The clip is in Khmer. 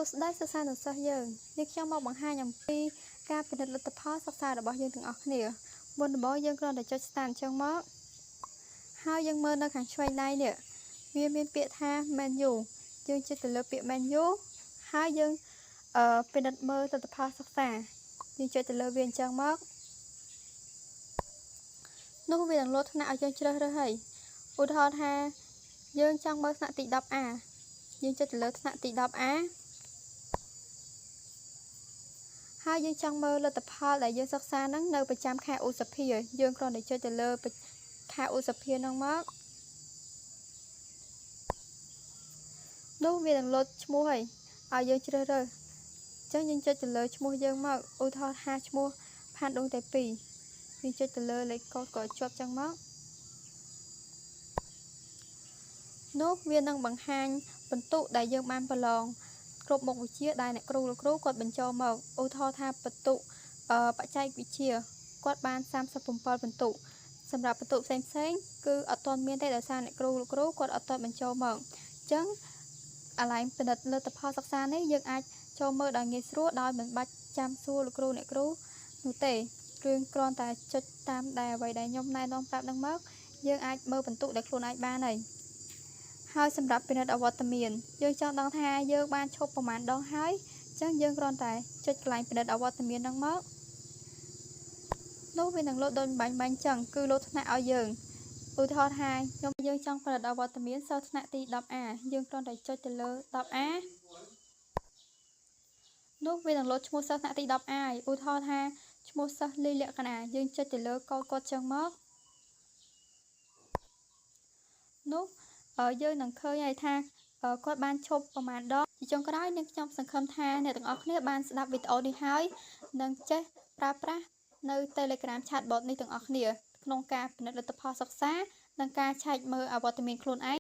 សួស្តីសិស្សានុសិស្សយើងនេះខ្ញុំមកបង្ហាញអំពីការពិនិត្យលទ្ធផលសិក្សារបស់យើងទាំងអស់គ្នាមុនដំបូងយើងគ្រាន់តែចុច Start អញ្ចឹងមកហើយយើងមើលនៅខាងឆ្វេងដៃនេះវាមានពាក្យថា menu យើងចុចទៅលើពាក្យ menu ហើយយើងពិនិត្យមើលលទ្ធផលសិក្សាយើងចុចទៅលើវាអញ្ចឹងមកនោះវានឹងលោតថ្នាក់ឲ្យយើងជ្រើសរើសហើយឧទាហរណ៍ថាយើងចង់មើលថ្នាក់ទី 10A យើងចុចទៅលើថ្នាក់ទី 10A ហើយយើងចង់មើលលទ្ធផលដែលយើងសិក្សាហ្នឹងនៅប្រចាំខែឧសភាយើងគ្រាន់តែចុចទៅលើខែឧសភាហ្នឹងមកនោះវានឹងលោតឈ្មោះហើយឲ្យយើងជ្រើសរើសអញ្ចឹងយើងចុចទៅលើឈ្មោះយើងមកឧទាហរណ៍ថាឈ្មោះផានដងតែ2យើងចុចទៅលើលេខកូដក៏ជាប់ចឹងមកនោះវានឹងបង្ហាញពិន្ទុដែលយើងបានប្រឡងគ្រប់មុខវិជ្ជាដែលអ្នកគ្រូលោកគ្រូគាត់បញ្ចូលមកឧទាហរណ៍ថាពិន្ទុបច្ចេកវិទ្យាគាត់បាន37ពិន្ទុសម្រាប់ពិន្ទុផ្សេងផ្សេងគឺអត់ទាន់មានទេដោយសារអ្នកគ្រូលោកគ្រូគាត់អត់ទាន់បញ្ចូលមកអញ្ចឹងអាឡែងពិនិត្យលទ្ធផលសិក្សានេះយើងអាចចូលមើលដោយងាយស្រួលដោយមិនបាច់ចាំសួរលោកគ្រូអ្នកគ្រូនោះទេគឺគ្រាន់តែចុចតាមដែលអ្វីដែលខ្ញុំណែនាំប្រាប់នឹងមកយើងអាចមើលពិន្ទុដែលខ្លួនឯងបានហើយហើយសម្រាប់ពិនិត្យអវត្តមានយើងចង់ដឹងថាយើងបានឈប់ប្រមាណដងហើយអញ្ចឹងយើងគ្រាន់តែចុចកន្លែងពិនិត្យអវត្តមានហ្នឹងមកនោះវានឹងលោតដូចបាញ់បាញ់ចឹងគឺលោតថ្នាក់ឲ្យយើងឧទាហរណ៍ថាខ្ញុំយើងចង់ផលិតអវត្តមានសិស្សថ្នាក់ទី 10A យើងគ្រាន់តែចុចទៅលើ 10A នោះវានឹងលោតឈ្មោះសិស្សថ្នាក់ទី 10A ឧទាហរណ៍ថាឈ្មោះសិស្សលីលក្ខណាយើងចុចទៅលើកូដគាត់ចឹងមកនោះយើងនឹងឃើញហើយថាគាត់បានឈប់ប្រមាណដងជាចុងក្រោយនាងខ្ញុំសង្ឃឹមថាអ្នកទាំងអស់គ្នាបានស្ដាប់វីដេអូនេះហើយនឹងចេះប្រើប្រាស់នៅ Telegram Chatbot នេះទាំងអស់គ្នាក្នុងការពិនិត្យលទ្ធផលសិក្សានិងការឆែកមើលអវត្តមានខ្លួនឯង។